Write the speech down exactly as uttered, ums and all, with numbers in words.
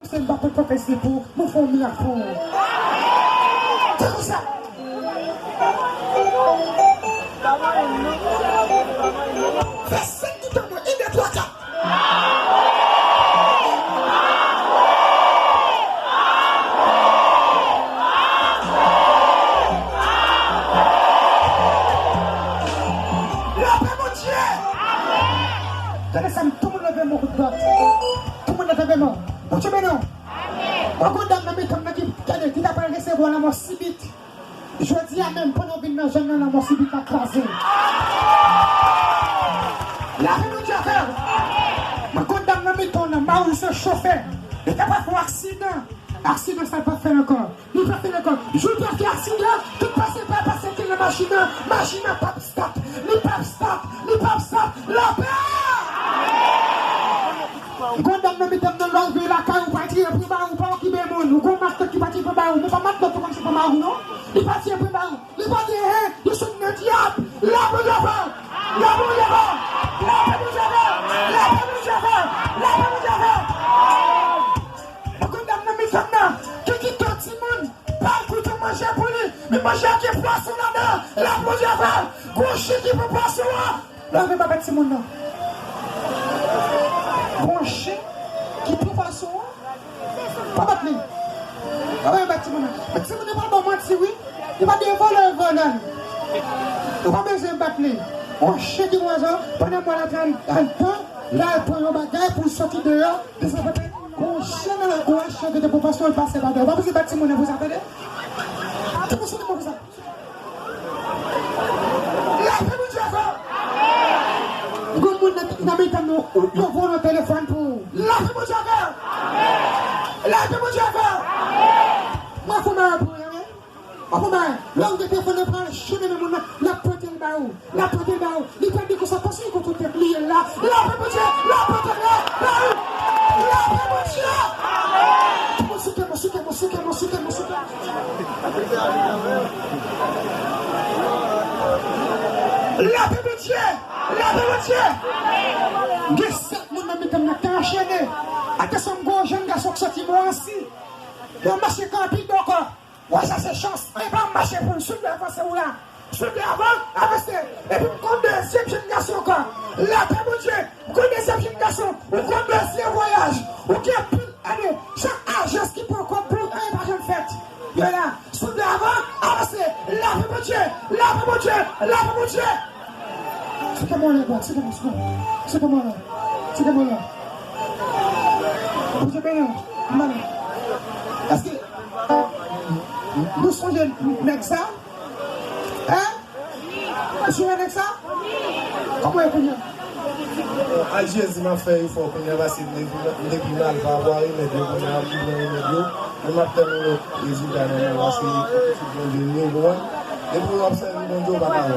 Se m pa konn konfese pou ou, mwen fè yon mirak pou ou. Se konsa. Fè senk ti tanbou, en, de, twa, kat. Lapè Bondye! Tande sa, tout moun leve men w kout dwat. Tout moun leve men w. Bondye beni w. Mwen gon dam nan mitan m nan ki, tande, ki ta pral resevwa lanmò sibit. Jodi a menm, pandan w vin nan jèn nan, lanmò sibit la kraze. Lapè Bondye avè w. Mwen gon dam nan mitan w nan, mari w se chofè. Li ta pral fè yon aksidan. Aksidan sa l p ap fè l ankò. Li p ap fè l ankò. Jou l pral fè aksidan, tout pase pa pase ki nan machin nan, machin nan p ap start. Li p ap start. Li p ap start. Lapè! Gon dam nan mitan m nan, lè w rive lakay ou, pati pran ba ou, pa okipe moun. Ou gon matant ki pati pran ba ou, men pa matant ou konn se pran ba ou non. Li pati pran ba ou. Li pati, hein, li sot nan dyab. Lapè Bondye avè w. Lapè Bondye avè w. Lapè Bondye avè w. Lapè Bondye avè w. Lapè Bondye avè w. Gon dam nan mitan m nan, ki kite yon timoun pa al koute manje pou li, men manje a gen pwason ladan, lapè Bondye avè l. Gon chen ki pran pwason an, lave pa bat timoun nan. Gon chen ki pran pwason an, pa bat li. Lave bat timoun nan. Men timoun nan pa ba w manti, wi. Li pa gen vòlè, vòlè. Ou pa bezwen bat li. Gon chen ki pran pwason an, pandan mwen la, al, al pran, l al pran yon bagay pou l soti deyò, desann pèpè. Gon chen nan lakou a, chen ki te pran pwason, l pase pa deyò. Pa bezwen bat timoun nan pou sa, tande. Ki pou soti pou sa? Lapè Bondye avè w. Gon moun nan, nan mitan nou, yo voye yon telefòn pou ou. Lapè Bondye avè w. Lapè Bondye avè w. Mwen fè yon bagay pou ou, wi. Mwen fè yon bagay. Lè w gen telefòn nan, pran chimè nan moun nan, l ap pote l ba ou. L ap pote l ba ou. Li pral di konsa, panse li konn kote m li ye la. Lapè Bondye, lapè Bondye, lapè, lapè Bondye. Tout moun souke, mwen souke, mwen souke, mwen souke, mwen souke. Lapè Bondye, lapè Bondye. Gen sèt moun nan mitan m nan k anchene. Atansyon, m gon jèn gason k soti Moransi. L ap mache kanpe ankò. Wè sa se chans. Anyen pa mache pou l, sou devan se ou la. Sou devan, avanse. Epi m gon dezyèm jèn gason ankò. Lapè Bondye, m gon dezyèm jèn gason. Ou gon dezyèm vwayaj. Ou gen pil ane. Chak ajans ki pran kòb pou ou, anyen pa janm fèt. Yo la. Sou devan, avanse. Lapè Bondye, lapè Bondye, lapè Bondye. Site mwen la, site mwen, site mwen. Site mwen la. Bondye beni w. Mwen. Èske nou sonje nèg sa? Hein? Ou sonje nèg sa? Kòman e kounye a? Ay, Jezi, m ap fè efò kounye a, paske m te pi, m te pi mal pa rapò a remèd yo, kounye a m pi pran remèd yo. Men m ap tann yon lòt rezilta nan men w, paske tout Bondye li ye, ou konprann? Depi w ap sèvi Bondye, ou pa ka wè.